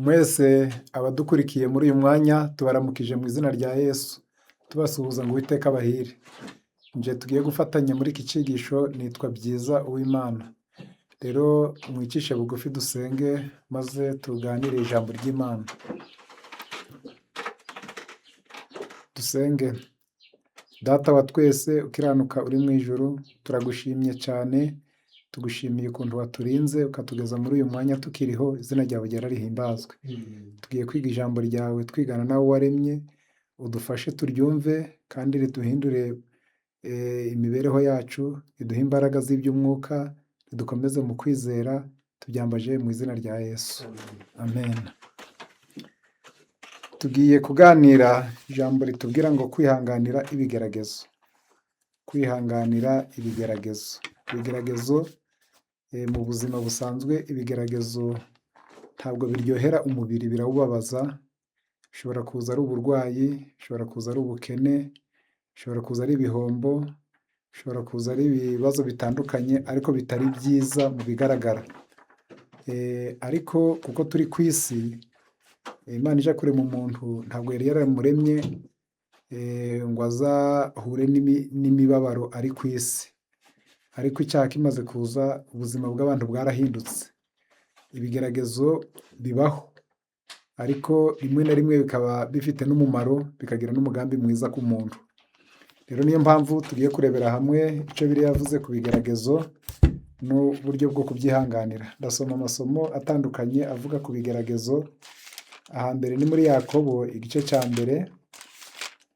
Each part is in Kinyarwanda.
Mwese abadukurikiye muri uyu mwanya tubaramukije mu izina rya Yesu, tubasuhuza ngo Uwiteka abahire. Nje tugiye gufatanya muri iki cyigisho nitwa Byiza Uwimana. Rero mwicishe bugufi dusenge maze tuganire ijambo ry'Imana. Dusenge. Data wa twese ukiranuka uri mu ijuru, turagushimye cyane, tugushimiye ukuntu waturinze ukatugeza muri uyu mwanya tukiriho, izina ryawe ryera rihimbazwe. Tugiye kwiga ijambo ryawe twigana nawe waremye, udufashe turyumve kandi riduhindure imibereho yacu, riduhe imbaraga z'iby'umwuka, ridukomeze mu kwizera, tubyambaje mu izina rya Yesu. Amen. Tugiye kuganira ijambo ritubwira ngo kwihanganira ibigeragezo. Kwihanganira ibigeragezo. Ibigeragezo mu buzima busanzwe, ibigeragezo ntabwo biryohera umubiri birawubabaza, bishobora kuza ari uburwayi, bishobora kuza ari ubukene, bishobora kuza ari ibihombo, bishobora kuza ari ibibazo bitandukanye ariko bitari byiza mu bigaragara. Ariko kuko turi ku isi, Imana ijya kurema umuntu ntabwo yari yaramuremye ngo azahure n'imibabaro ari ku isi. Ariko icyaha kimaze kuza ubuzima bw'abantu bwarahindutse. Ibigeragezo bibaho ariko rimwe na rimwe bikaba bifite n'umumaro, bikagira n'umugambi mwiza ku muntu. Rero niyo mpamvu tugiye kurebera hamwe icyo Bibiliya yavuze ku bigeragezo n'uburyo bwo kubyihanganira. Ndasoma amasomo atandukanye avuga ku bigeragezo. Ahambere ni muri Yakobo igice cya mbere,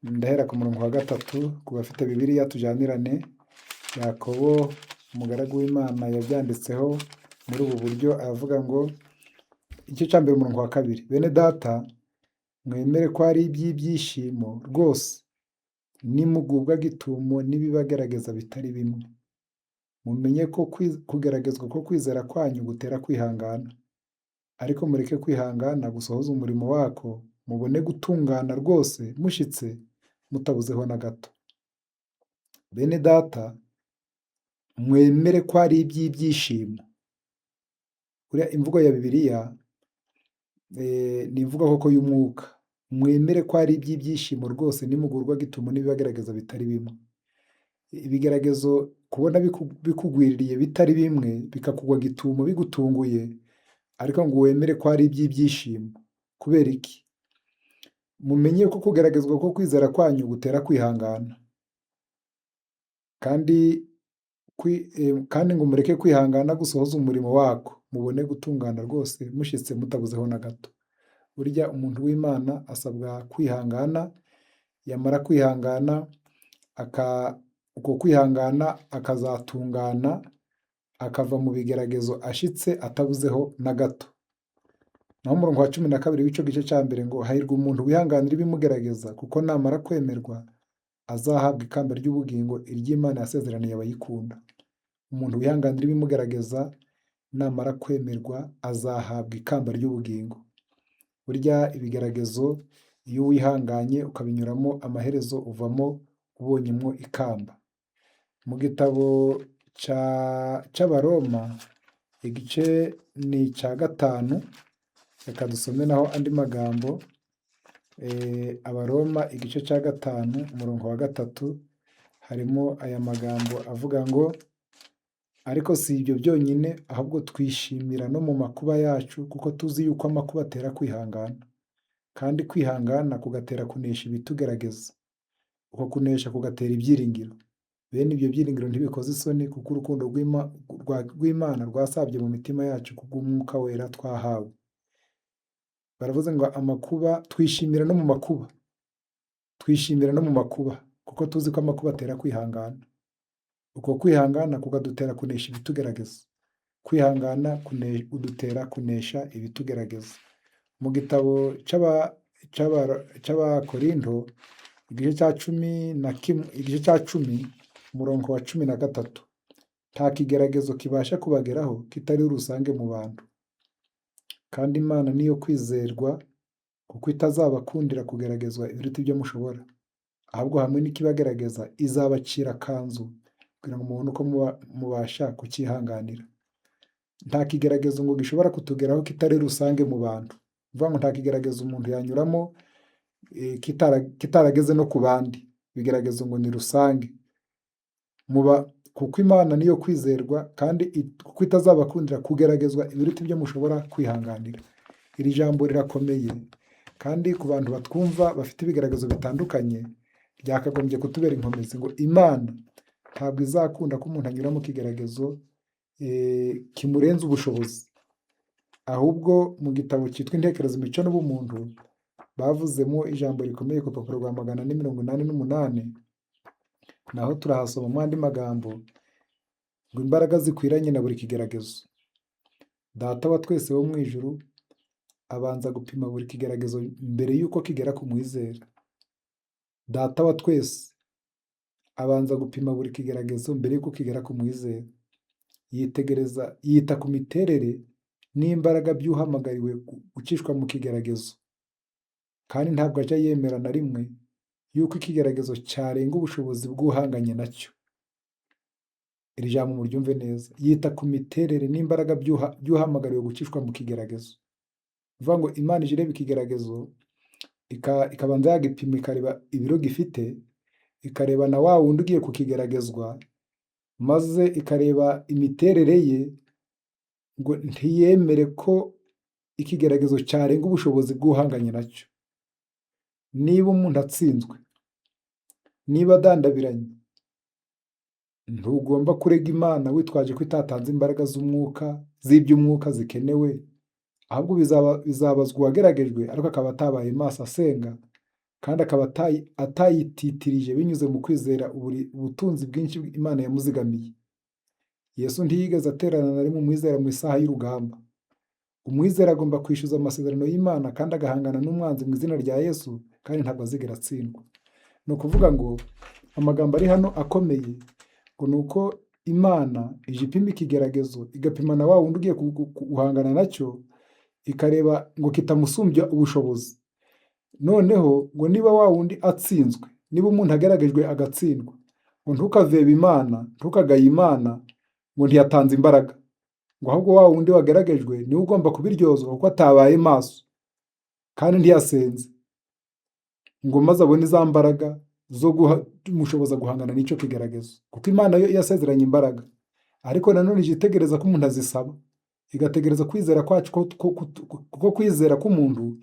ndahera ku murongo wa 3, ku bafite Bibiliya tujyanirane. Yakobo umugaragu w'Imana yabyanditseho muri ubu buryo, aravuga ngo igice cya mbere umurongo wa 2, bene data mwemere ko ari iby'ibyishimo rwose nimugubwa gitumo n'ibibagerageza bitari bimwe. Mumenye ko kugeragezwa ko kwizera kwanyu gutera kwihangana, ariko mureke kwihangana gusohoza umurimo wako, mubone gutungana rwose mushyitse mutabuzeho na gato. Bene data mwemere ko ari iby'ibyishimo. Buriya imvugo ya Bibiliya ni imvugo koko y'umwuka. Mwemere ko ari iby'ibyishimo rwose nimugurwa gitumo n'ibibagerageza bitari bimwe. Ibigeragezo kubona bikugwiririye bitari bimwe, bikakugwa gitumo bigutunguye, ariko ngo wemere ko ari iby'ibyishimo. Kubera iki? Mumenye ko kugeragezwa ko kwizera kwanyu gutera kwihangana. Kandi ngo mureke kwihangana gusohoza umurimo wako, mubone gutungana rwose mushyitse mutabuzeho na gato. Burya umuntu w'Imana asabwa kwihangana, yamara kwihangana uko kwihangana akazatungana, akava mu bigeragezo ashyitse atabuzeho na gato. Naho umurongo wa 12 w'icyo gice cya mbere ngo hahirwa umuntu wihanganira ibimugerageza, kuko namara kwemerwa azahabwa ikamba ry'ubugingo iry'Imana yasezeraniye abayikunda. Umuntu wihanganira ibimugerageza namara kwemerwa azahabwa ikamba ry'ubugingo. Burya ibigeragezo iyo wihanganye ukabinyuramo amaherezo uvamo ubonyemo ikamba. Mu gitabo cy'Abaroma igice ni icya 5, reka dusome naho andi magambo. Abaroma igice cya 5 umurongo wa 3 harimo aya magambo avuga ngo ariko si ibyo byonyine, ahubwo twishimira no mu makuba yacu, kuko tuzi yuko amakuba atera kwihangana, kandi kwihangana kugatera kunesha ibitugerageza, uko kunesha kugatera ibyiringiro. Bene ibyo byiringiro ntibikoze isoni, kuko urukundo rw'Imana rwasabye mu mitima yacu kubw'Umwuka Wera twahawe. Baravuze ngo amakuba, twishimira no mu makuba, twishimira no mu makuba, kuko tuzi ko amakuba atera kwihangana. Uko kwihangana kukadutera kunesha ibitugerageza. Kwihangana kudutera kunesha ibitugerageza. Mu gitabo cy'Abakorinto igice cya 11, igice cya 10 umurongo wa 13, nta kigeragezo kibasha kubageraho kitari rusange mu bantu, kandi Imana niyo kwizerwa, kuko itazabakundira kugeragezwa ibiruta ibyo mushobora, ahubwo hamwe n'ikibagerageza izabacira akanzu kugira ngo mubone uko mubasha kucyihanganira. Nta kigeragezo ngo gishobora kutugeraho kitari rusange mu bantu. Ni ukuvuga ngo nta kigeragezo umuntu yanyuramo kitarageze no ku bandi. Ibigeragezo ngo ni rusange. Muba kuko Imana niyo kwizerwa, kandi kuko itazabakundira kugeragezwa ibiruta ibyo mushobora kwihanganira. Iri jambo rirakomeye, kandi ku bantu batwumva bafite ibigeragezo bitandukanye, ryakagombye kutubera inkomezi ngo Imana ntabwo izakunda ko umuntu anyura mu kigeragezo kimurenza ubushobozi. Ahubwo mu gitabo cyitwa Intekerezo, Imico n'Ubumuntu, bavuzemo ijambo rikomeye ku rupapuro rwa 488, naho turahasomamo andi magambo ngo imbaraga zikwiranye na buri kigeragezo. Data wa twese wo mu ijuru abanza gupima buri kigeragezo mbere y'uko kigera ku mwizera. Data wa twese abanza gupima buri kigeragezo mbere y'uko kigera ku mwizera. Yitegereza, yita ku miterere n'imbaraga by'uhamagariwe gucishwa mu kigeragezo. Kandi ntabwo ajya yemera na rimwe yuko ikigeragezo cyarenga ubushobozi bw'uhanganye nacyo. Iri jambo muryumve neza. Yita ku miterere n'imbaraga by'uhamagariwe gucishwa mu kigeragezo. Ni ukuvuga ngo Imana ije ireba ikigeragezo, ikabanza yagipima, ikareba ibiro gifite, ikareba na wa wundi ugiye kukigeragezwa, maze ikareba imiterere ye, ngo ntiyemere ko ikigeragezo cyarenga ubushobozi bw'uhanganye nacyo. Niba umuntu atsinzwe, niba adandabiranye, ntugomba kurega Imana witwaje ko itatanze imbaraga z'umwuka, z'iby'umwuka zikenewe, ahubwo bizabazwa uwageragejwe ariko akaba atabaye maso asenga, kandi akaba atayititirije binyuze mu kwizera ubutunzi bwinshi Imana yamuzigamiye. Yesu ntiyigeze aterana na rimwe umwizera mu isaha y'urugamba. Umwizera agomba kwishyuza amasezerano y'Imana kandi agahangana n'umwanzi mu izina rya Yesu, kandi ntabwo azigera atsindwa. Ni ukuvuga ngo amagambo ari hano akomeye, ngo ni uko Imana ije ipima ikigeragezo, igapima na wa wundi ugiye guhangana nacyo, ikareba ngo kitamusumbya ubushobozi. Noneho ngo niba wa wundi atsinzwe, niba umuntu ageragejwe agatsindwa, ngo ntukavebe Imana, ntukagaye Imana ngo ntiyatanze imbaraga, ngo ahubwo wa wundi wageragejwe niwe ugomba kubiryozwa kuko atabaye maso kandi ntiyasenze, ngo maze abone za mbaraga zo kumushoboza guhangana n'icyo kigeragezo. Kuko Imana yo yasezeranye imbaraga, ariko nanone ije itegereza ko umuntu azisaba, igategereza kwizera kwacu, kuko kwizera k'umuntu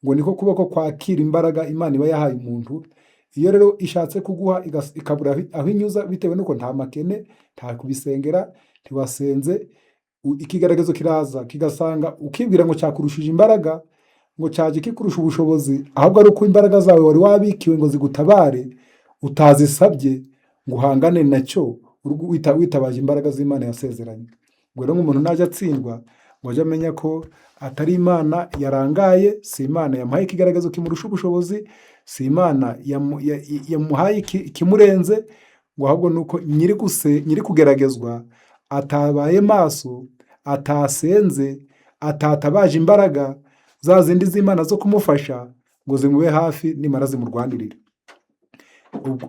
ngo niko kuboko kwakira imbaraga Imana iba yahaye umuntu. Iyo rero ishatse kuguha ikabura aho inyuza bitewe n'uko nta makene, nta kubisengera, ntiwasenze, ikigaragazo kiraza kigasanga ukibwira ngo cyakurushije imbaraga, ngo cyaje kikurusha ubushobozi, ahubwo ari uko imbaraga zawe wari wabikiwe ngo zigutabare utazisabye ngo uhangane nacyo witabaje imbaraga z'Imana yasezeranye. Ubwo rero nk'umuntu najya atsindwa, ngo ajye amenya ko atari Imana yarangaye, si Imana yamuhaye ikigaragazo kimurusha ubushobozi, si Imana yamuhaye ikimurenze, ngo ahubwo ni uko nyiri kugeragezwa atabaye maso, atasenze, atatabaje imbaraga za zindi z'Imana zo kumufasha ngo zimube hafi nimara zimurwanirire.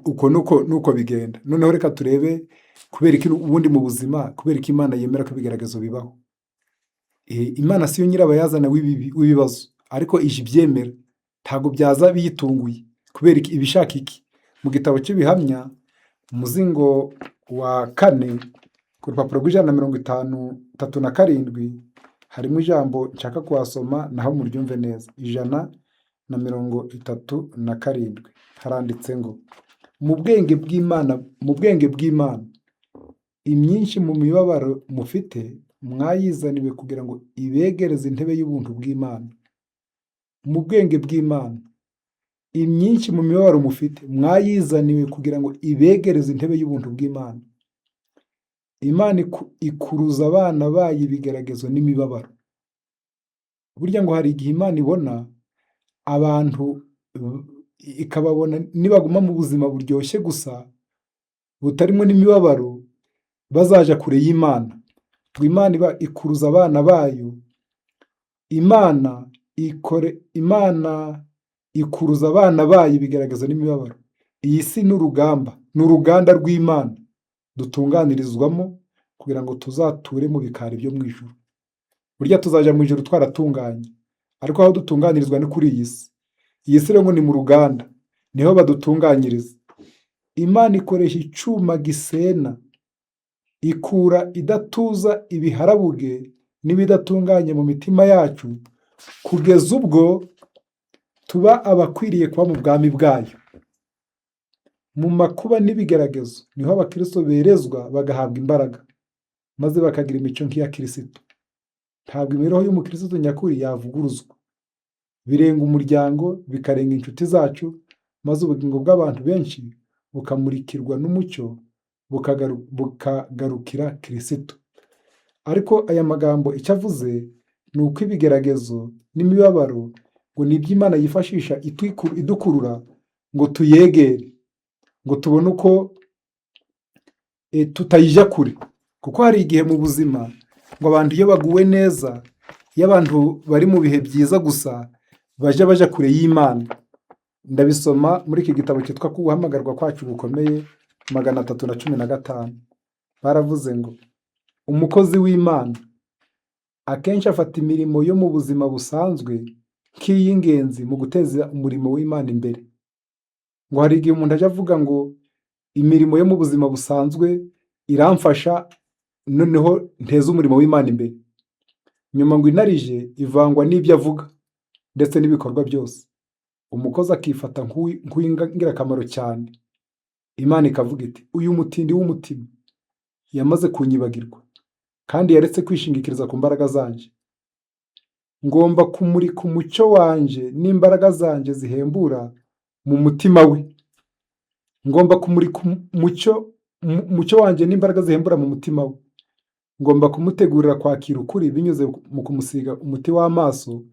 Uko nuko bigenda. Noneho reka turebe kubera iki ubundi mu buzima, kubera ko Imana yemera ko ibigaragazo bibaho. Imana siyo nyirabayazana w'ibibazo, ariko ije ibyemera, ntabwo byaza biyitunguye. Kubera iki? Ibishaka iki? Mu gitabo cy'Ibihamya, umuzingo wa 4, ku rupapuro rw'157, harimo ijambo nshaka kuhasoma naho muryumve neza. 137 haranditse ngo mu bwenge bw'Imana, mu bwenge bw'Imana, imyinshi mu mibabaro mufite mwayizaniwe kugira ngo ibegereze intebe y'ubuntu bw'Imana. Mu bwenge bw'Imana, imyinshi mu mibabaro mufite mwayizaniwe kugira ngo ibegereze intebe y'ubuntu bw'Imana. Imana ikuruza abana bayo ibigeragezo n'imibabaro. Burya ngo hari igihe Imana ibona abantu, ikababona nibaguma mu buzima buryoshye gusa butarimo n'imibabaro, bazaja kure y'Imana. Ngo Imana iba ikuruza abana bayo, Imana ikuruza abana bayo ibigaragazo n'imibabaro. Iyi si ni urugamba, ni uruganda rw'Imana dutunganirizwamo kugira ngo tuzature mu bikari byo mu ijuru. Burya tuzaja mu ijuru twaratunganye, Ariko aho dutunganirizwa ni kuri iyi si. Iyi si rero ngo ni mu ruganda, niho badutunganyiriza. Imana ikoresha icyuma gisena, ikura idatuza ibiharabuge n'ibidatunganye mu mitima yacu, kugeza ubwo tuba abakwiriye kuba mu bwami bwayo. Mu makuba n'ibigeragezo niho abakristo berezwa bagahabwa imbaraga, maze bakagira imico nk'iya Kristo. Ntabwo imibereho y'umukristo nyakuri yavuguruzwa. Birenga umuryango, bikarenga inshuti zacu, maze ubugingo bw'abantu benshi bukamurikirwa n'umucyo, bukagarukira Kristo. Ariko aya magambo icyo avuze ni uko ibigeragezo n'imibabaro ngo ni iby'Imana yifashisha idukurura ngo tuyegere, ngo tubone uko tutayijya kure. Kuko hari igihe mu buzima ngo abantu iyo baguwe neza, iyo abantu bari mu bihe byiza gusa, bajya kure y'Imana. Ndabisoma muri iki gitabo cyitwa Guhamagarwa kwacu gukomeye, 315. Baravuze ngo umukozi w'Imana akenshi afata imirimo yo mu buzima busanzwe nk'iy'ingenzi mu guteza umurimo w'Imana imbere. Ngo hari igihe umuntu ajya avuga ngo imirimo yo mu buzima busanzwe iramfasha, noneho nteze umurimo w'Imana imbere. Nyuma ngo inarijye ivangwa n'ibyo avuga ndetse n'ibikorwa byose. Umukozi akifata nk'uw'ingirakamaro cyane. Imana ikavuga iti uyu mutindi w'umutima yamaze kunyibagirwa kandi yaretse kwishingikiriza ku mbaraga zanjye. Ngomba kumurika umucyo wanjye n'imbaraga zanjye zihembura mu mutima we. Ngomba kumurika umucyo wanjye n'imbaraga zihembura mu mutima we. Ngomba kumutegurira kwakira ukuri binyuze mu kumusiga umuti w'amaso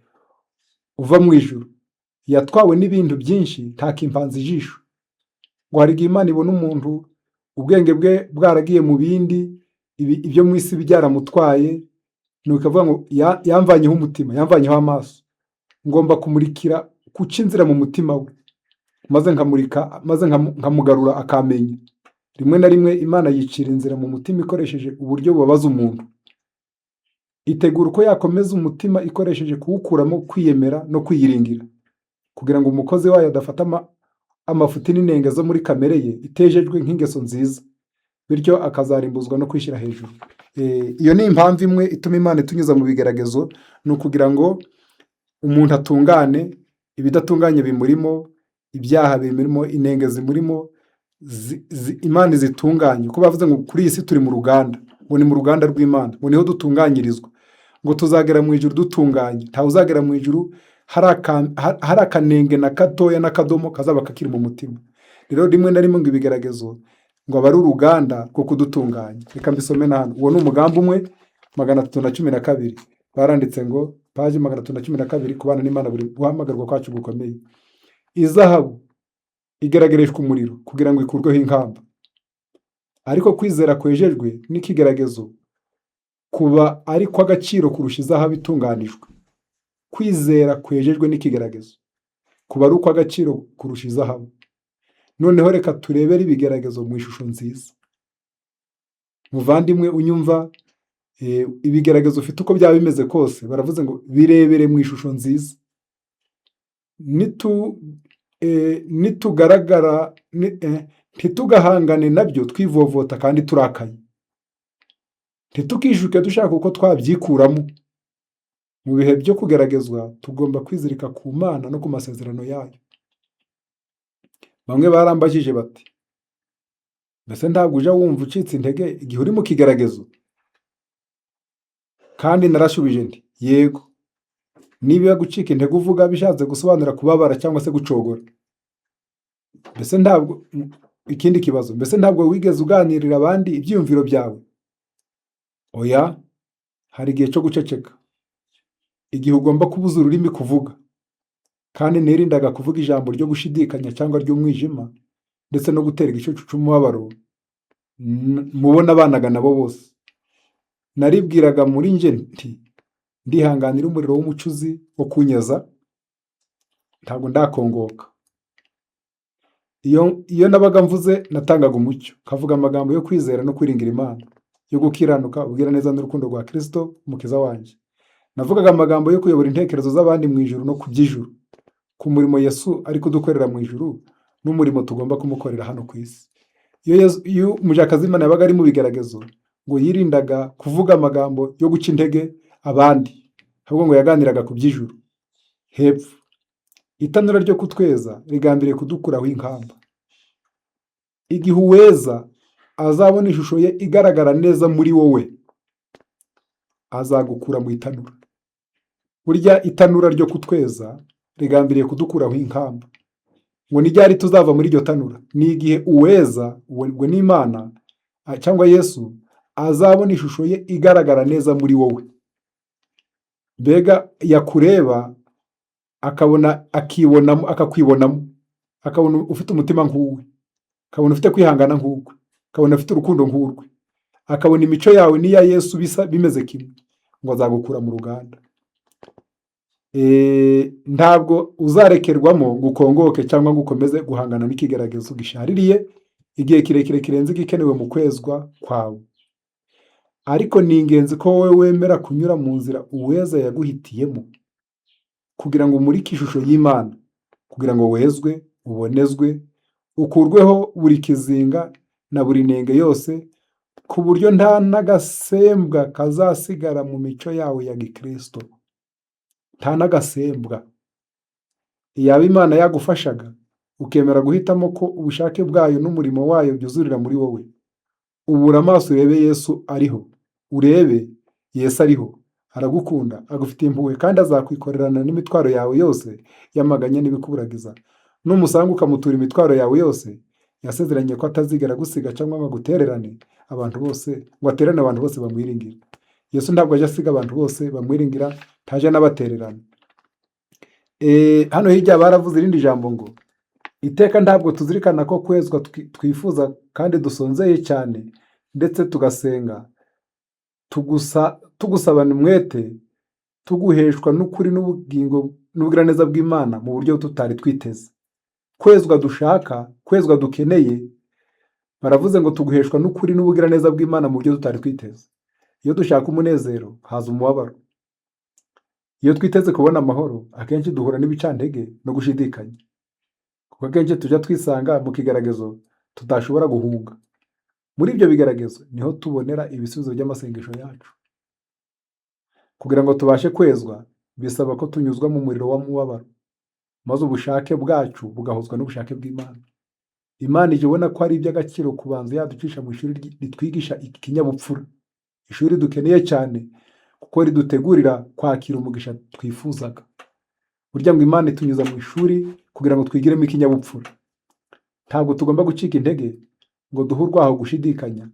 uva mu ijuru. Yatwawe n'ibintu byinshi, ntakimpanze ijisho. Ngo hari igihe Imana ibona umuntu ubwenge bwe bwaragiye mu bindi, ibyo mu isi byaramutwaye, nuko ikavuga ngo yamvanyeho umutima, yamvanyeho amaso. Ngomba kumurikira guca inzira mu mutima we, maze nkamurika, maze nkamugarura akamenya. Rimwe na rimwe Imana yicira inzira mu mutima ikoresheje uburyo bubabaza umuntu. Itegura uko yakomeza umutima ikoresheje kuwukuramo kwiyemera no kwiyiringira, kugira ngo umukozi wayo adafata amafuti n'inenge zo muri kamere ye itejejwe nk'ingeso nziza, bityo akazarimbuzwa no kwishyira hejuru. Iyo ni impamvu imwe ituma Imana itunyuza mu bigeragezo, ni ukugira ngo umuntu atungane, ibidatunganye bimurimo, ibyaha bimurimo, inenge zimurimo, Imana izitunganye. Kuko bavuze ngo kuri iyi si turi mu ruganda, ngo ni mu ruganda rw'Imana, ngo niho dutunganyirizwa, ngo tuzagera mu ijuru dutunganye. Ntawe uzagera mu ijuru hari akanenge na gatoya n'akadomo kazaba kakiri mu mutima. Rero rimwe na rimwe ngo ibigeragezo ngo aba ari uruganda rwo kudutunganya. Reka mbisome na hano. Uwo ni umugambi umwe, 312. Baranditse ngo paji 312, kubana n'Imana buri guhamagarwa kwacu gukomeye. Izahabu igeragereshwa umuriro kugira ngo ikurweho inkamba, ariko kwizera kwejejwe n'ikigeragezo kuba ari kw'agaciro kurusha izahabu itunganijwe. Kwizera kwejejwe n'ikigeragezo kuba ari ukw'agaciro kurusha izahabu. Noneho reka turebere ibigeragezo mu ishusho nziza. Muvandimwe unyumva, ibigeragezo ufite uko byaba bimeze kose, baravuze ngo birebere mu ishusho nziza. Nitugaragara ntitugahangane nabyo twivovota kandi turakaye, ntitukishuke dushaka uko twabyikuramo. Mu bihe byo kugeragezwa tugomba kwizirika ku Mana no ku masezerano yayo. Bamwe barambajije bati mbese ntabwo ujya wumva ucitse intege igihe uri mu kigeragezo? Kandi narashubije nti yego. Niba gucika intege uvuga bishatse gusobanura kubabara cyangwa se gucogora. Mbese ntabwo, ikindi kibazo, mbese ntabwo wigeze uganirira abandi ibyiyumviro byawe? Oya, hari igihe cyo guceceka, igihe ugomba kubuza ururimi kuvuga. Kandi nirindaga kuvuga ijambo ryo gushidikanya cyangwa ry'umwijima, ndetse no gutera igicucu cy'umubabaro mubo nabanaga nabo bose. Naribwiraga muri njye nti ndihanganira umuriro w'umucuzi wo kunyeza, ntabwo ndakongoka. Iyo nabaga mvuze natangaga umucyo, nkavuga amagambo yo kwizera no kwiringira Imana, yo gukiranuka, ubwiraneza n'urukundo rwa Kristo umukiza wanjye. Navugaga amagambo yo kuyobora intekerezo z'abandi mu ijuru no ku by'ijuru, ku murimo Yesu ari kudukorera mu ijuru n'umurimo tugomba kumukorera hano ku isi. Iyo umujakazi w'Imana yabaga ari mu bigeragezo, ngo yirindaga kuvuga amagambo yo guca intege abandi, ahubwo ngo yaganiraga ku by'ijuru. Hepfo, itanura ryo kutweza rigambiriye kudukuraho inkamba. Igihe uweza azabona ishusho ye igaragara neza muri wowe, azagukura mu itanura. Burya itanura ryo kutweza rigambiriye kudukuraho inkamba. Ngo ni ryari tuzava muri iryo tanura? Ni igihe uweza, ubwo ni Imana cyangwa Yesu, azabona ishusho ye igaragara neza muri wowe. Mbega yakureba akabona, akibonamo, akakwibonamo, akabona ufite umutima nk'uwe, akabona ufite kwihangana nk'ukwe, akabona ufite urukundo nk'urwe, akabona imico yawe n'iya Yesu bisa bimeze kimwe, ngo azagukura mu ruganda. Ntabwo uzarekerwamo ngo ukongoke cyangwa ngo ukomeze guhangana n'ikigeragezo gishaririye igihe kirekire kirenze igikenewe mu kwezwa kwawe. Ariko ni ingenzi ko wowe wemera kunyura mu nzira uweza yaguhitiyemo kugira ngo umurike ishusho y'Imana, kugira ngo wezwe, ubonezwe, ukurweho buri kizinga na buri nenge yose, ku buryo nta n'agasembwa kazasigara mu mico yawe ya gikristo. Nta n'agasembwa. Iyaba Imana yagufashaga ukemera guhitamo ko ubushake bwayo n'umurimo wayo byuzurira muri wowe. Ubura amaso urebe Yesu ariho, urebe Yesu ariho, aragukunda, agufitiye impuhwe kandi azakwikorerana n'imitwaro yawe yose y'amaganya n'ibikuburagiza. Numusanga ukamutura imitwaro yawe yose, yasezeranye ko atazigera agusiga cyangwa ngo agutererane abantu bose, ngo atererane abantu bose bamwiringira. Yesu ntabwo ajya asiga abantu bose bamwiringira, ntajya anabatererana. Hano hirya baravuze irindi jambo ngo iteka ntabwo tuzirikana ko kwezwa twifuza kandi dusonzeye cyane, ndetse tugasenga tugusabana umwete, tuguheshwa n'ukuri n'ubugingo n'ubugiraneza bw'Imana mu buryo tutari twiteze. Kwezwa dushaka, kwezwa dukeneye, baravuze ngo tuguheshwa n'ukuri n'ubugiraneza bw'Imana mu buryo tutari twiteze. Iyo dushaka umunezero haza umubabaro. Iyo twiteze kubona amahoro, akenshi duhura n'ibicantege no gushidikanya, kuko akenshi tujya twisanga mu kigeragezo tudashobora guhunga. Muri ibyo bigeragezo niho tubonera ibisubizo by'amasengesho yacu. Kugira ngo tubashe kwezwa, bisaba ko tunyuzwa mu muriro w'umubabaro, maze ubushake bwacu bugahuzwa n'ubushake bw'Imana. Imana ijya ibona ko ari iby'agaciro kubanza yaducisha mu ishuri ritwigisha ikinyabupfura, ishuri dukeneye cyane kuko ridutegurira kwakira umugisha twifuzaga. Burya ngo Imana itunyuza mu ishuri kugira ngo twigiremo ikinyabupfura. Ntabwo tugomba gucika intege ngo duhe urwaho gushidikanya,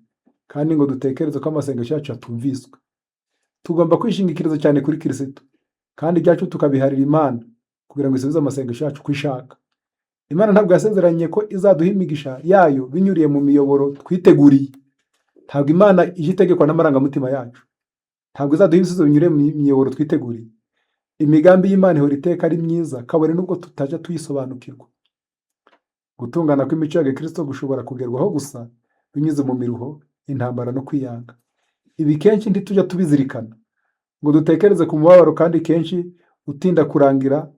kandi ngo dutekereze ko amasengesho yacu atumviswe. Tugomba kwishingikiriza cyane kuri Kirisitu, kandi ibyacu tukabiharira Imana kugira ngo isubize amasengesho yacu uko ishaka. Imana ntabwo yasezeranye ko izaduha imigisha yayo binyuriye mu miyoboro twiteguriye. Ntabwo Imana ijya itegekwa n'amarangamutima yacu. Ntabwo izaduha ibisubizo binyuriye mu miyoboro twiteguriye. Imigambi y'Imana ihora iteka ari myiza, kabone n'ubwo tutajya tuyisobanukirwa. Gutungana kw'imico ya gikristo gushobora kugerwaho gusa binyuze mu miruho, intambara no kwiyanga. Ibi kenshi ntitujya tubizirikana ngo dutekereze ku mubabaro, kandi kenshi utinda kurangira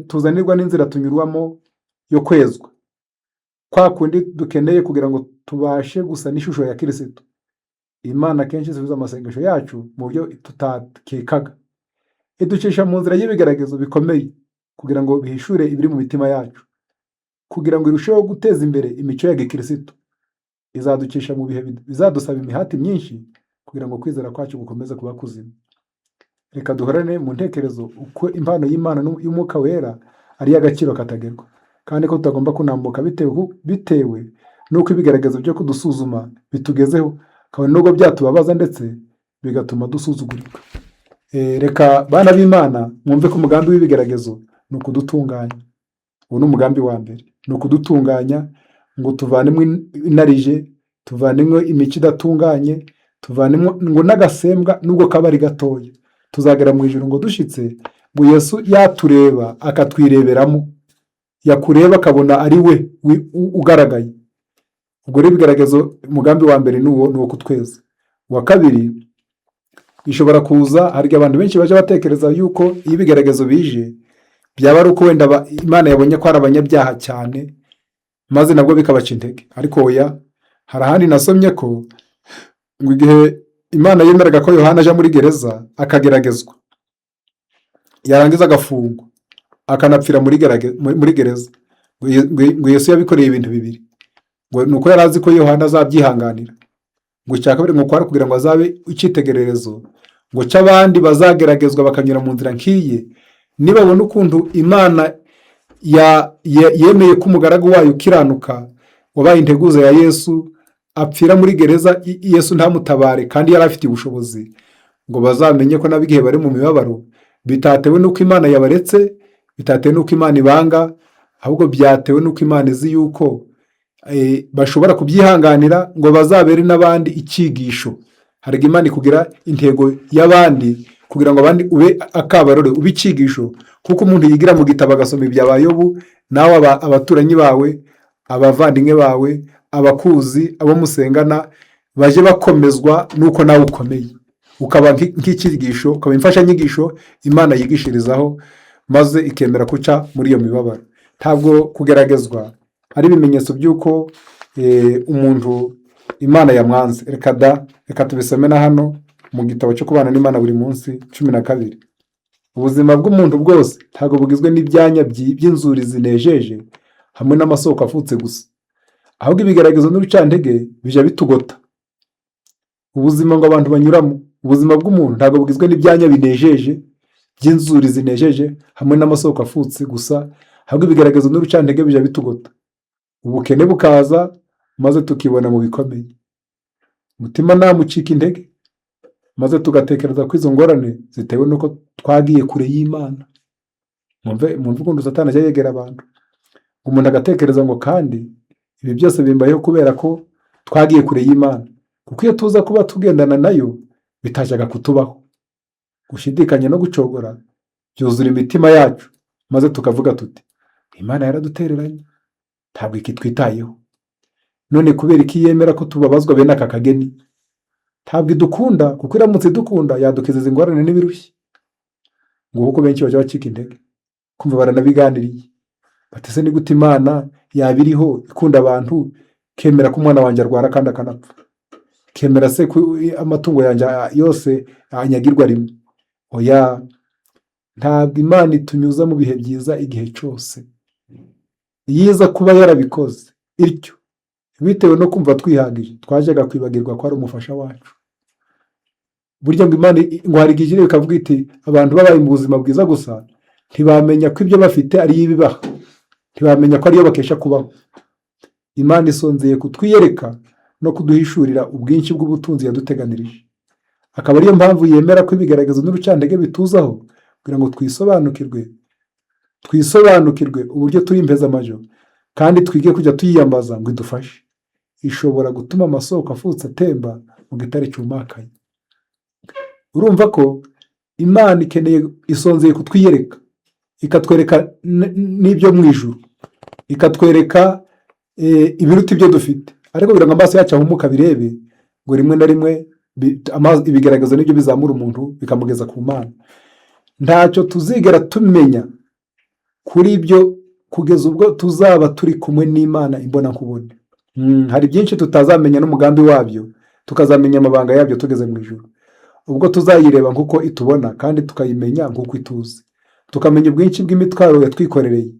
tuzanirwa n'inzira tunyurwamo yo kwezwa, kwa kundi dukeneye kugira ngo tubashe gusa n'ishusho ya Kirisitu. Imana kenshi isubiza amasengesho yacu mu buryo tutakekaga, iducisha mu nzira y'ibigeragezo bikomeye kugira ngo bihishure ibiri mu mitima yacu, kugira ngo irusheho guteza imbere imico ya gikirisitu. Izaducisha mu bihe bizadusaba imihati myinshi kugira ngo kwizera kwacu gukomeze kuba kuzima. Reka duhorane mu ntekerezo uko impano y'Imana y'Umwuka Wera ari iy'agaciro katagerwa, kandi ko tutagomba kunambuka bitewe n'uko ibigeragezo byo kudusuzuma bitugezeho, kabone nubwo byatubabaza ndetse bigatuma dusuzugurika. Reka bana b'Imana mwumve ko umugambi w'ibigeragezo ni ukudutunganya. Uwo ni umugambi wa mbere, ni ukudutunganya ngo tuvanemo inarijye, tuvanemo imico idatunganye, tuvanemo ngo n'agasembwa nubwo kaba ari gatoya. Tuzagera mu ijuru ngo dushitse, ngo Yesu yatureba akatwireberamo, yakureba akabona ari we ugaragaye. Ubwo rero ibigeragezo, umugambi wa mbere ni uwo, ni uwo kutweza. Uwa kabiri Ishobora kuza. Hari igihe abantu benshi bajya batekereza yuko iyo ibigeragezo bije byaba ari uko wenda Imana yabonye ko ari abanyabyaha cyane, maze nabwo bikabaca intege. Ariko oya, hari ahandi nasomye ko ngo igihe Imana yemeraga ko Yohana aja muri gereza akageragezwa, yarangiza agafungwa, akanapfira muri gereza, ngo Yesu yabikoreye ibintu bibiri. Ngo ni uko yari azi ko Yohana azabyihanganira. Ngo icya kabiri, ngo kwari kugira ngo azabe icyitegererezo ngo cy'abandi bazageragezwa bakanyura mu nzira nk'iye, nibabona ukuntu Imana yemeye ko umugaragu wayo ukiranuka wabaye integuza ya Yesu apfira muri gereza, Yesu ntamutabare kandi yari afite ubushobozi, ngo bazamenye ko nabo igihe bari mu mibabaro bitatewe n'uko Imana yabaretse, bitatewe n'uko Imana ibanga, ahubwo byatewe n'uko Imana izi yuko bashobora kubyihanganira, ngo bazabere n'abandi icyigisho. Hari igihe Imana ikugira intego y'abandi kugira ngo abandi ube akabarore, ube icyigisho, kuko umuntu yigira mu gitabo agasoma ibya ba Yobu, nawe abaturanyi bawe, abavandimwe bawe, abakuzi, abo musengana, bajye bakomezwa n'uko nawe ukomeye, ukaba nk'icyigisho, ukaba imfashanyigisho Imana yigishirizaho, maze ikemera guca muri iyo mibabaro. Ntabwo kugeragezwa ari ibimenyetso by'uko umuntu Imana yamwanze. Reka da, reka tubisome na hano mu gitabo cyo kubana n'Imana buri munsi 12. Ubuzima bw'umuntu bwose ntabwo bugizwe n'ibyanya by'inzuri zinejeje hamwe n'amasoko afutse gusa, ahubwo ibigeragezo n'urucantege bijya bitugota. Ubuzima ngo abantu banyuramo, ubuzima bw'umuntu ntabwo bugizwe n'ibyanya binejeje by'inzuri zinejeje hamwe n'amasoko afutse gusa, ahubwo ibigeragezo n'urucantege bijya bitugota. Ubukene bukaza, maze tukibona mu bikomeye, umutimanama ucika intege, maze tugatekereza ko izo ngorane zitewe n'uko twagiye kure y'Imana. Mwumve, mwumve ukuntu Satani ajya yegera abantu, umuntu agatekereza ngo kandi ibi byose bimbayeho kubera ko twagiye kure y'Imana, kuko iyo tuza kuba tugendana nayo bitajyaga kutubaho. Gushidikanya no gucogora byuzura imitima yacu, maze tukavuga tuti: "Imana yaradutereranye, ntabwo ikitwitayeho. None kubera iki yemera ko tubabazwa bene aka kageni? Ntabwo idukunda, kuko iramutse idukunda yadukiza izi ngorane n'ibirushya." Ngo kuko benshi bajya bacika intege, kumva baranabiganiriye bati: "Ese ni gute Imana yaba iriho ikunda abantu, ikemera ko umwana wanjye arwara kandi akanapfa, ikemera se ko amatungo yanjye yose anyagirwa rimwe?" Oya, ntabwo Imana itunyuza mu bihe byiza igihe cyose. Iyo iza kuba yarabikoze ityo bitewe no kumva twihagije, twajyaga kwibagirwa ko ari umufasha wacu. Burya ngo Imana ngo hari igihe ijya ikavuga iti abantu babaye mu buzima bwiza gusa ntibamenya ko ibyo bafite ariyo ibibaha, ntibamenya ko ariyo bakesha kubaho. Imana isonzeye kutwiyereka no kuduhishurira ubwinshi bw'ubutunzi yaduteganirije, akaba ariyo mpamvu yemera ko ibigaragazo n'urucantege bituzaho kugira ngo twisobanukirwe uburyo turi impezamajyo, kandi twige kujya tuyiyambaza ngo idufashe. Ishobora gutuma amasoko afutse atemba mu gitare cyumakaye. Urumva ko Imana ikeneye, isonzeye kutwiyereka, ikatwereka n'ibyo mu ijuru, ikatwereka ibiruta ibyo dufite. Ariko kugira ngo amaso yacu ahumuke abirebe, ngo rimwe na rimwe ibigaragazo nibyo bizamura umuntu bikamugeza ku Mana. Ntacyo tuzigera tumenya kuri ibyo kugeza ubwo tuzaba turi kumwe n'Imana imbonankubone. Hari byinshi tutazamenya n'umugambi wabyo, tukazamenya amabanga yabyo tugeze mu ijuru, ubwo tuzayireba nk'uko itubona kandi tukayimenya nk'uko ituzi, tukamenya ubwinshi bw'imitwaro yatwikorereye,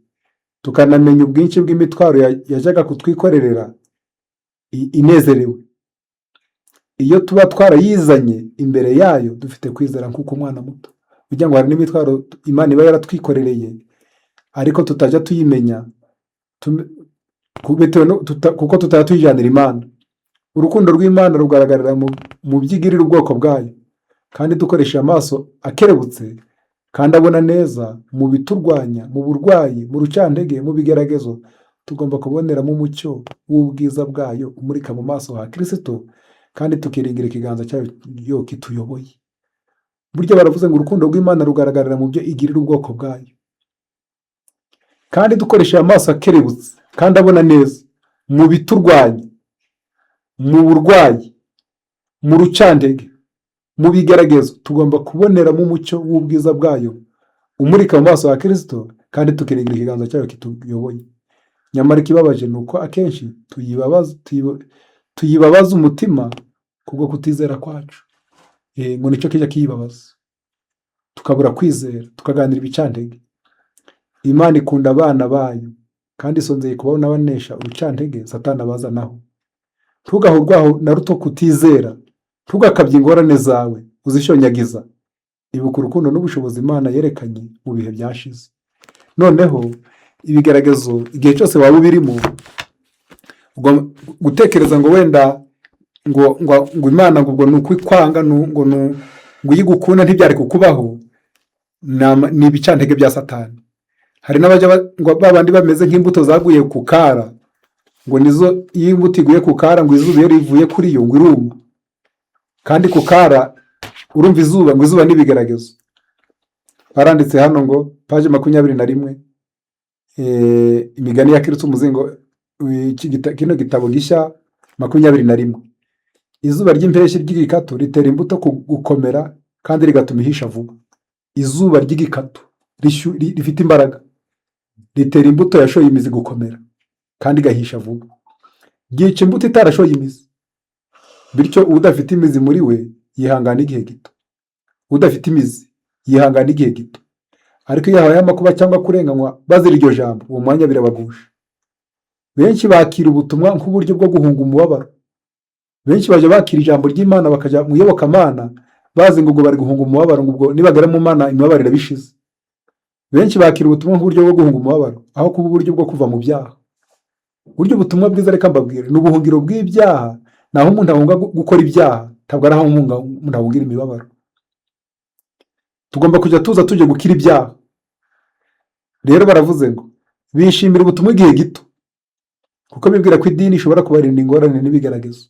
tukanamenya ubwinshi bw'imitwaro yajyaga kutwikorerera inezerewe iyo tuba twarayizanye imbere yayo dufite kwizera nk'uko umwana muto. Kugira ngo hari n'imitwaro Imana iba yaratwikorereye ariko tutajya tuyimenya bitewe kuko tutajya tuyijyanira Imana. Urukundo rw'Imana rugaragarira mu byo igirira ubwoko bwayo, kandi dukoresheje amaso akerebutse kandi abona neza, mu biturwanya, mu burwayi, mu rucantege, mu bigeragezo, tugomba kuboneramo umucyo w'ubwiza bwayo umurika mu maso ha Kirisito, kandi tukiringira ikiganza cyayo kituyoboye. Burya baravuze ngo urukundo rw'Imana rugaragarira mu byo igirira ubwoko bwayo, kandi dukoresheje amaso akerebutse kandi abona neza, mu biturwanya, mu burwayi, mu rucantege. Mu bigeragezo tugomba kuboneramo umucyo w'ubwiza bwayo umurika mu maso ya Kristo, kandi tukiringira ikiganza cyayo kituyoboye. Nyamara ikibabaje ni uko akenshi tuyibabaza umutima kubwo kutizera kwacu. Ngo nicyo kijya kiyibabaza, tukabura kwizera, tukaganira ibicantege. Imana ikunda abana bayo kandi isonzeye kubona banesha urucantege Satani abazanaho. Ntugahe urwaho na ruto kutizera, ntugakabye ingorane zawe uzishonyagiza. Ibuka urukundo n'ubushobozi Imana yerekanye mu bihe byashize. Noneho ibigeragezo igihe cyose waba ubirimo, ugomba gutekereza ngo wenda ngo Imana ngo ubwo ni ukwikwanga, ngo iyo igukunda ntibyari kukubaho, ni ibicantege bya Satani. Hari n'abajya ngo ba bandi bameze nk'imbuto zaguye ku kara, ngo nizo iyo imbuto iguye ku kara, ngo izuba iyo rivuye kuri yo ngo iruma. Kandi ku kara urumva izuba, ngo izuba n'ibigeragezo. Baranditse hano ngo paje 21, imigani ya Kristo umuzingo, kino gitabo gishya 21. Izuba ry'impeshyi ry'igikatu ritera imbuto gukomera kandi rigatuma ihisha vuba. Izuba ry'igikatu rifite imbaraga ritera imbuto yashoye imizi gukomera kandi igahisha vuba. Ryica imbuto itarashoye imizi. Bityo udafite imizi muri we yihangana igihe gito. Udafite imizi yihangana igihe gito. Ariko iyo habaye amakuba cyangwa kurenganywa bazira iryo jambo, uwo mwanya birabagusha. Benshi bakira ubutumwa nk'uburyo bwo guhunga umubabaro. Benshi bajya bakira ijambo ry'Imana bakajya mu iyobokamana bazi ngo ubwo bari guhunga umubabaro, ngo ubwo nibagera mu Mana imibabaro irabishize. Benshi bakira ubutumwa nk'uburyo bwo guhunga umubabaro aho kuba uburyo bwo kuva mu byaha. Buryo ubutumwa bwiza, reka mbabwire, ni ubuhungiro bw'ibyaha. Naho umuntu ahunga gukora ibyaha, ntabwo ari aho umuntu ahungira imibabaro. Tugomba kujya tuza tujya gukira ibyaha. Rero baravuze ngo bishimira ubutumwa igihe gito kuko bibwira ko idini ishobora kubarinda ingorane n'ibigeragezo.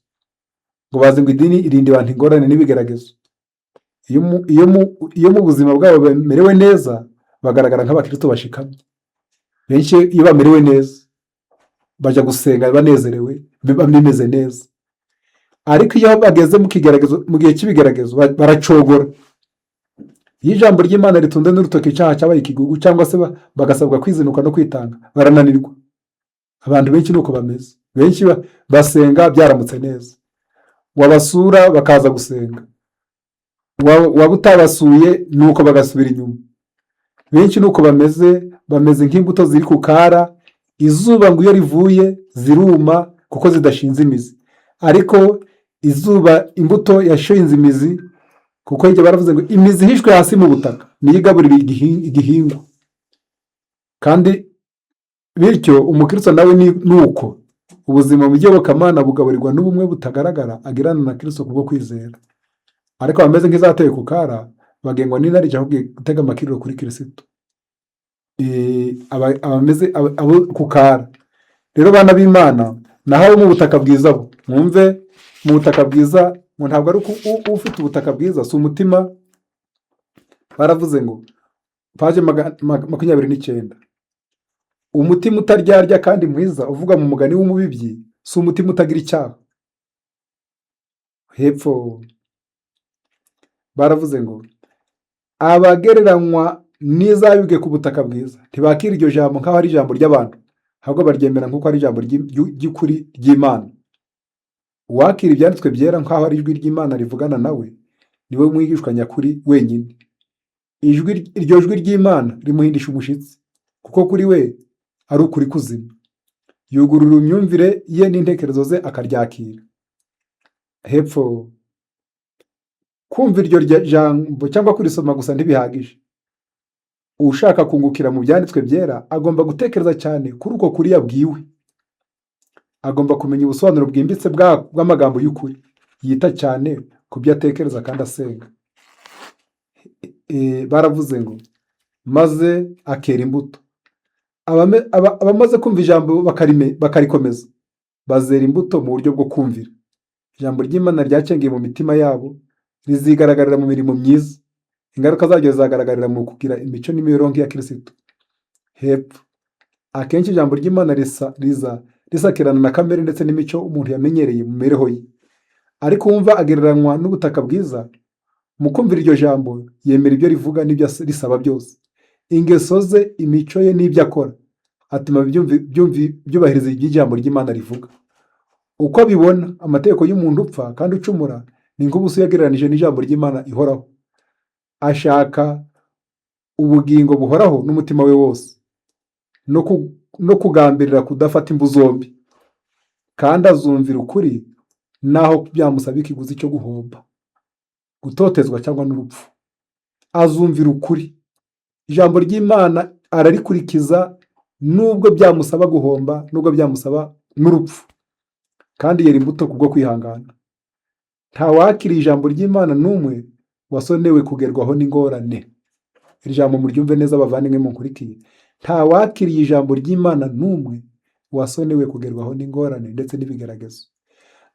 Ngo bazi ngo idini irinda abantu ingorane n'ibigeragezo. Iyo mu buzima bwabo bamerewe neza, bagaragara nk'abakristo bashikamye. Benshi iyo bamerewe neza bajya gusenga banezerewe, bimeze neza. Ariko iyo bageze mu kigeragezo, mu gihe cy'ibigeragezo, baracogora. Iyo ijambo ry'Imana ritunze n'urutoki icyaha cyabaye ikigugu, cyangwa se bagasabwa kwizinuka no kwitanga, barananirwa. Abantu benshi nuko bameze. Benshi basenga byaramutse neza, wabasura bakaza gusenga, waba utabasuye nuko bagasubira inyuma. Benshi nuko bameze, bameze nk'imbuto ziri ku kara. Izuba ngo iyo rivuye ziruma kuko zidashinze imizi. Ariko izuba, imbuto yashinze imizi, kuko hirya baravuze ngo imizi ihishwe hasi mu butaka niyo igaburira igihingwa. Kandi bityo umukristo nawe ni uko ubuzima mu iyobokamana bugaburirwa n'ubumwe butagaragara agirana na Kristo kubwo kwizera. Ariko abameze nk'izateye ku kara bagengwa n'inarijye aho gutega amakiriro kuri Kristo. Abameze abo ku kara rero, bana b'Imana, naho abo mu butaka bwiza, bo mwumve, mu butaka bwiza ngo ntabwo ari uko ufite ubutaka bwiza si umutima. Baravuze ngo paje 29, umutima utaryarya kandi mwiza uvuga mu mugani w'umubibyi si umutima utagira icyaha. Hepfo baravuze ngo abagereranywa n'izabibwe ku butaka bwiza ntibakira iryo jambo nk'aho ari ijambo ry'abantu, ahubwo baryemera nk'uko ari ijambo ry'ukuri ry'Imana. Uwakira ibyanditswe byera nk'aho ari ijwi ry'Imana rivugana nawe, niwe mwigishwa nyakuri wenyine. Ijwi, iryo jwi ry'Imana rimuhindisha umushyitsi, kuko kuri we ari ukuri kuzima. Yugurura imyumvire ye n'intekerezo ze akaryakira. Hepfo, kumva iryo jambo cyangwa kurisoma gusa ntibihagije. Ushaka kungukira mu byanditswe byera agomba gutekereza cyane kuri uko kuri yabwiwe. Agomba kumenya ubusobanuro bwimbitse bw'amagambo y'ukuri, yita cyane ku byo atekereza kandi asenga. Baravuze ngo maze akera imbuto. Abamaze kumva ijambo bakarikomeza bazera imbuto mu buryo bwo kumvira. Ijambo ry'Imana ryacengeye mu mitima yabo rizigaragarira mu mirimo myiza. Ingaruka zaryo zizagaragarira mu kugira imico n'imibereho nk'iya Kirisitu. Hepfo, akenshi ijambo ry'Imana riza risakirana na kamere ndetse n'imico umuntu yamenyereye mu mibereho ye. Ariko uwumva agereranywa n'ubutaka bwiza. Mu kumvira iryo jambo yemera ibyo rivuga n'ibyo risaba byose. Ingeso ze, imico ye n'ibyo akora atuma byubahiriza ibyo ijambo ry'Imana rivuga. Uko abibona, amategeko y'umuntu upfa kandi ucumura ni nk'ubusa uyagereranije n'ijambo ry'Imana ihoraho. Ashaka ubugingo buhoraho n'umutima we wose, no kugambirira kudafata imbu zombi, kandi azumvira ukuri naho byamusaba ikiguzi cyo guhomba, gutotezwa cyangwa n'urupfu. Azumvira ukuri, ijambo ry'Imana ararikurikiza nubwo byamusaba guhomba, nubwo byamusaba n'urupfu, kandi yera imbuto kubwo kwihangana. Nta wakiriye ijambo ry'Imana n'umwe wasonewe kugerwaho n'ingorane. Iri jambo muryumve neza, abavandimwe munkurikiye. Nta wakiriye ijambo ry'Imana n'umwe wasonewe kugerwaho n'ingorane ndetse n'ibigeragezo.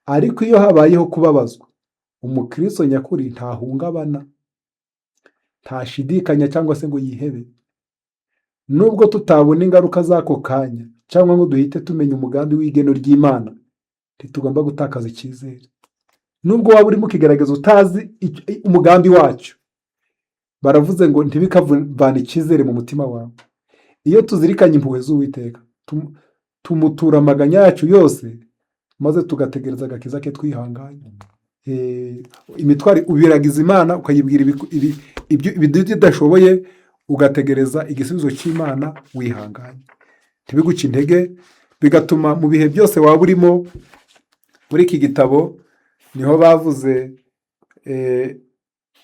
Ariko iyo habayeho kubabazwa, umukristo nyakuri ntahungabana, ntashidikanya cyangwa se ngo yihebe. Nubwo tutabona ingaruka z'ako kanya cyangwa ngo duhite tumenya umugambi w'igeno ry'Imana, ntitugomba gutakaza icyizere. Nubwo waba urimo ukigaragaza utazi umugambi wacyo, baravuze ngo ntibikavane icyizere mu mutima wawe. Iyo tuzirikanye impuhwe z'Uwiteka, tumutura amaganya yacu yose, maze tugategereza agakiza ke twihanganye. Imitwaro ubiragiza Imana, ukayibwira ibyo udashoboye, ugategereza igisubizo cy'Imana wihanganye. Ntibiguce intege, bigatuma mu bihe byose waba urimo. Muri iki gitabo niho bavuze,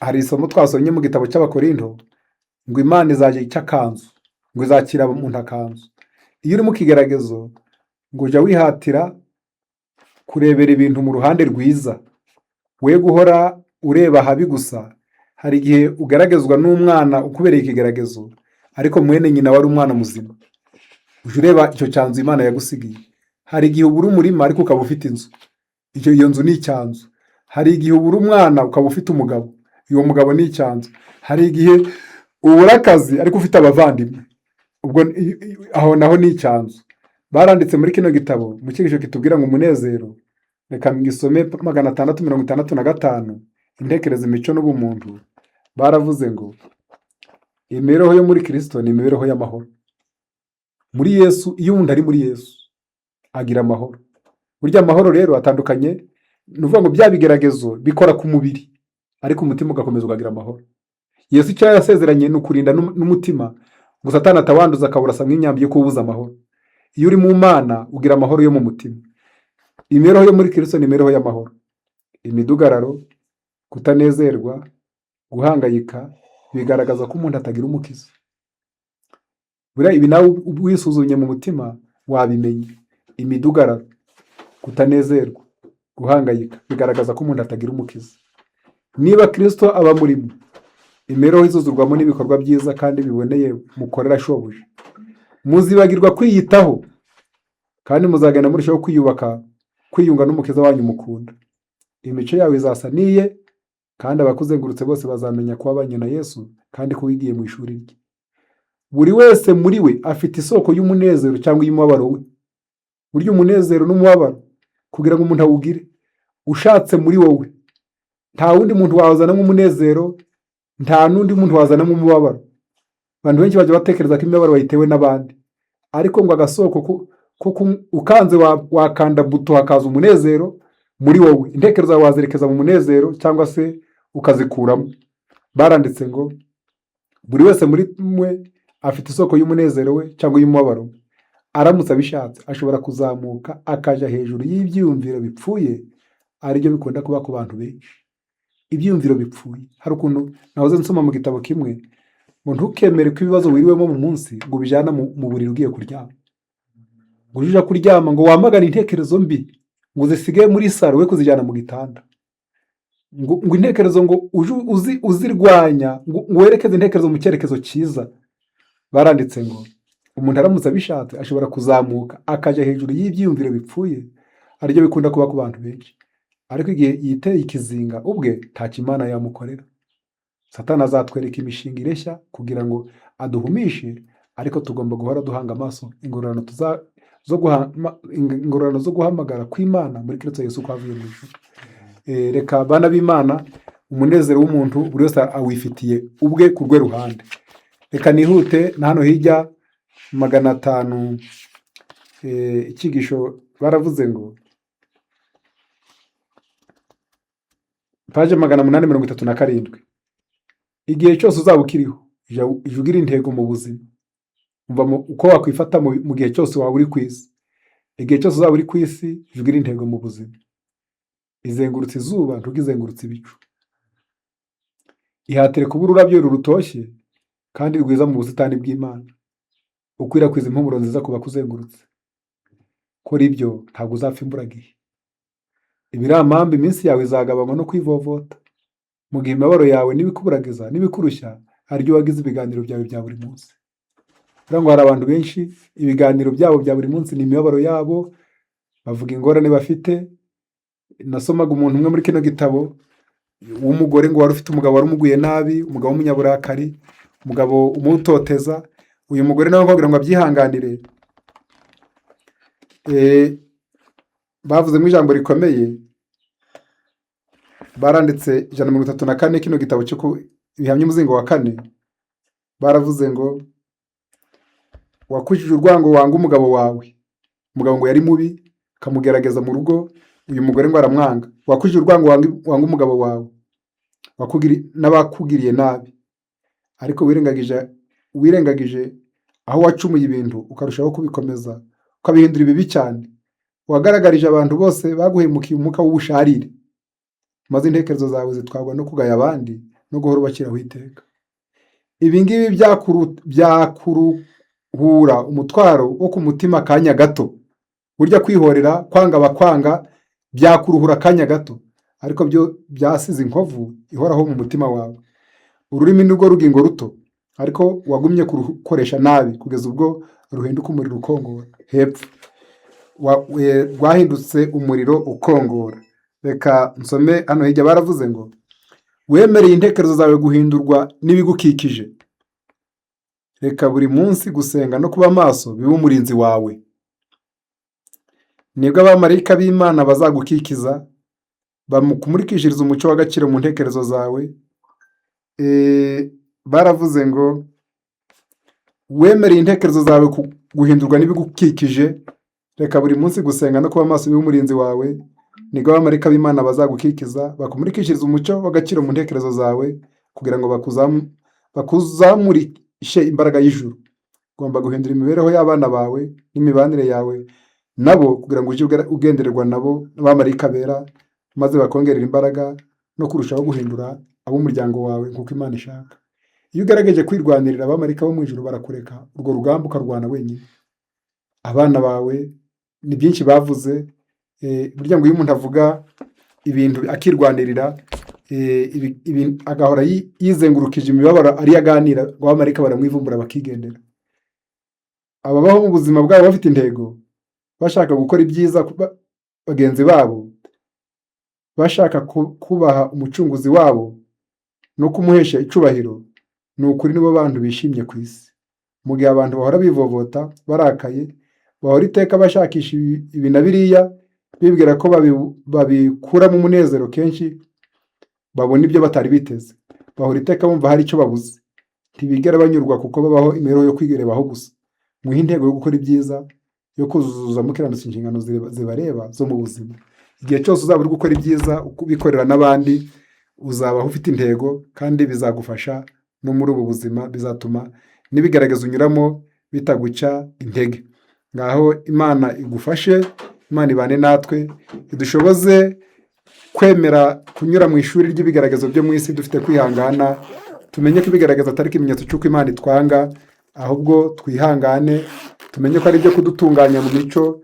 hari isomo twasomye mu gitabo cy'Abakorinto ngo Imana izajya ica akanzu, ngo izakira umuntu akanzu. Iyo uri mu kigeragezo, ngo ujya wihatira kurebera ibintu mu ruhande rwiza, we guhora ureba habi gusa. Hari igihe ugaragazwa n'umwana ukubereye ikigeragezo, ariko mwene nyina wari umwana muzima. Ujya ureba icyo cyanzu Imana yagusigiye. Hari igihe ubura umurima ariko ukaba ufite inzu, iyo nzu ni icyanzu. Hari igihe ubura umwana ukaba ufite umugabo, uwo mugabo ni icyanzu. Hari igihe ubura akazi ariko ufite abavandimwe, ubwo aho naho ni icyanzu. Baranditse muri kino gitabo mu cyigisho kitubwira ngo umunezero, reka ngisome, 665, intekerezo, imico n'ubumuntu. Baravuze ngo imibereho yo muri Kirisito ni imibereho y'amahoro. Muri Yesu, iyo umuntu ari muri Yesu agira amahoro. Burya amahoro rero atandukanye, ni ukuvuga ngo bya bigeragezo bikora ku mubiri, ariko umutima ugakomeza ukagira amahoro. Yesu icyo yasezeranye ni ukurinda n'umutima ngo Satani atawanduza akawurasa nk'imyambi yo kuwubuza amahoro. Iyo uri mu Mana ugira amahoro yo mu mutima. Imibereho yo muri Kirisito ni imibereho y'amahoro. Imidugararo, kutanezerwa, guhangayika bigaragaza ko umuntu atagira Umukiza. Buriya ibi nawe wisuzumye mu mutima wabimenya. Imidugararo, kutanezerwa, guhangayika bigaragaza ko umuntu atagira Umukiza. Niba Kirisito aba muri mwe, imibereho izuzurwamo n'ibikorwa byiza kandi biboneye mukorera Shobuja. Muzibagirwa kwiyitaho kandi muzagenda murushaho kwiyubaka, kwiyunga n'Umukiza wanyu mukunda. Imico yawe izasa n'iye, kandi abakuzengurutse bose bazamenya ko wabanye na Yesu kandi ko wigiye mu ishuri rye. Buri wese muri we afite isoko y'umunezero cyangwa iy'umubabaro we. Burya umunezero n'umubabaro, kugira ngo umuntu awugire, ushatse muri wowe, nta wundi muntu wawuzanamo umunezero, nta n'undi muntu wazanamo umubabaro. Abantu benshi bajya batekereza ko imibabaro bayitewe n'abandi, ariko ngo agasoko ko ukanze wakanda buto hakaza umunezero muri wowe. Intekerezo zawe wazerekeza mu munezero cyangwa se ukazikuramo. Baranditse ngo buri wese muri mwe afite isoko y'umunezero we cyangwa y'umubabaro we. Aramutse abishatse ashobora kuzamuka akajya hejuru y'ibyiyumviro bipfuye, aribyo bikunda kuba ku bantu benshi. Ibyiyumviro bipfuye, hari ukuntu nahoze nsoma mu gitabo kimwe ngo ntukemere ko ibibazo wiriwemo mu munsi ngo ubijyane mu buriri ugiye kuryama. Ngo ujye uja kuryama ngo wamagane intekerezo mbi, ngo uzisige muri salo, we kuzijyana mu gitanda. Ngo intekerezo ngo uje uzirwanya, ngo werekeze intekerezo mu cyerekezo cyiza. Baranditse ngo umuntu aramutse abishatse ashobora kuzamuka akajya hejuru y'ibyiyumviro bipfuye, aribyo bikunda kuba ku bantu benshi. Ariko igihe yiteye ikizinga ubwe, ntacyo Imana yamukorera. Satani azatwereka imishinga ireshya kugira ngo aduhumishe, ariko tugomba guhora duhanga amaso ingororano zo guhamagara kw'Imana muri Kristo Yesu kwavuye mu ijuru. Reka bana b'Imana. Umunezero w'umuntu buri wese awifitiye ubwe ku rwe ruhande. Reka nihute na hano hirya 500, icyigisho baravuze ngo paje 837, igihe cyose uzaba ukiriho jya ugira intego mu buzima. Umva uko wakwifata mu gihe cyose waba uri ku isi. Igihe cyose uzaba uri ku isi, jya ugira intego mu buzima. Izengurutse izuba, ntukizengurutse ibicu. Ihatire kuba ururabyo rurutoshye kandi rwiza mu busitani bw'Imana, ukwirakwiza impumuro nziza ku bakuzengurutse. Kora ibyo, ntabwo uzapfa imburagihe. Ibiramambu iminsi yawe izagabanywa no kwivovota, mu gihe imibabaro yawe n'ibikuburagiza n'ibikurushya ari byo wagize ibiganiro byawe bya buri munsi. Kugira ngo hari abantu benshi ibiganiro byabo bya buri munsi ni imibabaro yabo, bavuga ingorane bafite. Nasomaga umuntu umwe muri kino gitabo w'umugore ngo wari ufite umugabo wari umuguye nabi, umugabo w'umunyaburakari, umugabo umutoteza. Uyu mugore nawe kugira ngo abyihanganire, bavuzemo ijambo rikomeye, baranditse 134 kino gitabo cyo bihamya umuzingo wa 4, baravuze ngo wakujije urwango wanga umugabo wawe. Umugabo ngo yari mubi, akamugerageza mu rugo, uyu mugore ngo aramwanga. Wakujije urwango wanga umugabo wawe n'abakugiriye nabi, ariko wirengagije aho wacumuye ibintu ukarushaho kubikomeza, ukabihindura ibibi cyane. Wagaragarije abantu bose baguhemukiye umwuka w'ubusharire, maze intekerezo zawe zitwarwa no kugaya abandi no guhora ubashyiraho iteka. Ibi ngibi byakuruhura umutwaro wo ku mutima akanya gato. Burya kwihorera, kwanga abakwanga, byakuruhura akanya gato, ariko byo byasize inkovu ihoraho mu mutima wawe. Ururimi ni rwo rugingo ruto, ariko wagumye kurukoresha nabi kugeza ubwo ruhinduka umuriro ukongora. Hepfo rwahindutse umuriro ukongora. Reka nsome hano hirya, baravuze ngo wemereye intekerezo zawe guhindurwa n'ibigukikije. Reka buri munsi gusenga no kuba maso bibe umurinzi wawe. Nibwo abamarayika b'Imana bazagukikiza, bamukumurikishiriza umucyo w'agaciro mu ntekerezo zawe. Baravuze ngo wemereye intekerezo zawe guhindurwa n'ibigukikije. Reka buri munsi gusenga no kuba maso bibe umurinzi wawe. Nibwo abamarayika b'Imana bazagukikiza, bakumurikishiriza umucyo w'agaciro mu ntekerezo zawe, kugira ngo bakuzamurishe imbaraga y'ijuru. Ugomba guhindura imibereho y'abana bawe n'imibanire yawe nabo, kugira ngo ujye ugendererwa nabo n'abamarayika bera, maze bakongerera imbaraga no kurushaho guhindura ab'umuryango wawe nk'uko Imana ishaka. Iyo ugerageje kwirwanirira, abamarayika bo mu ijuru barakureka, urwo rugamba ukarwana wenyine. Abana bawe ni byinshi bavuze. Burya ngo iyo umuntu avuga ibintu akirwanirira, agahora yizengurukije imibabaro ariyo aganira, ngo abamarayika baramwivumbura bakigendera. Ababaho mu buzima bwabo bafite intego, bashaka gukora ibyiza bagenzi babo, bashaka kubaha umucunguzi wabo no kumuhesha icubahiro, ni ukuri nibo bantu bishimye ku isi. Mu gihe abantu bahora bivovota, barakaye, bahora iteka bashakisha ibi na biriya, bibwira ko babikuramo umunezero, kenshi babona ibyo batari biteze. Bahora iteka bumva hari icyo babuze, ntibigera banyurwa kuko babaho imibereho yo kwirebaho gusa. Mwihe intego yo gukora ibyiza, yo kuzuza mukiranutsi inshingano zibareba zo mu buzima. Igihe cyose uzaba uri gukora ibyiza, ubikorera n'abandi, uzabaho ufite intego kandi bizagufasha no muri ubu buzima, bizatuma n'ibigaragaza unyuramo bitaguca intege. Ngaho Imana igufashe, Imana ibane natwe, idushoboze kwemera kunyura mu ishuri ry'ibigaragazo byo mu isi dufite kwihangana, tumenye ko ibigaragaza atari ikimenyetso cy'uko Imana itwanga, ahubwo twihangane, tumenye ko ari ibyo kudutunganya mu mico,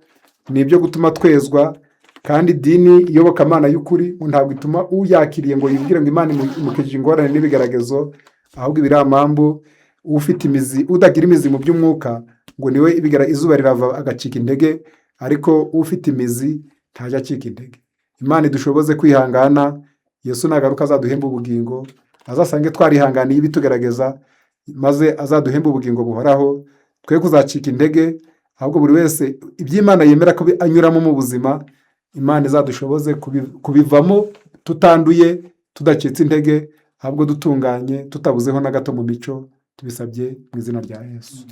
ni ibyo gutuma twezwa. Kandi idini iyobokamana y'ukuri ntabwo ituma uyakiriye ngo yibwire ngo Imana imukijije ingorane n'ibigaragazo, ahubwo ibiramambu ufite imizi, udagira imizi mu by'umwuka, ngo niwe izuba rirava agacika intege, ariko ufite imizi ntajya acika intege. Imana idushoboze kwihangana. Yesu nagaruka azaduhemba ubugingo, azasange twarihanganiye ibitugerageza, maze azaduhembe ubugingo buhoraho. Twe kuzacika intege, ahubwo buri wese iby'Imana yemera ko anyuramo mu buzima, Imana izadushoboze kubivamo tutanduye. Tudacitse intege, ahubwo dutunganye, tutabuzeho na gato mu mico. Tubisabye mu izina rya Yesu.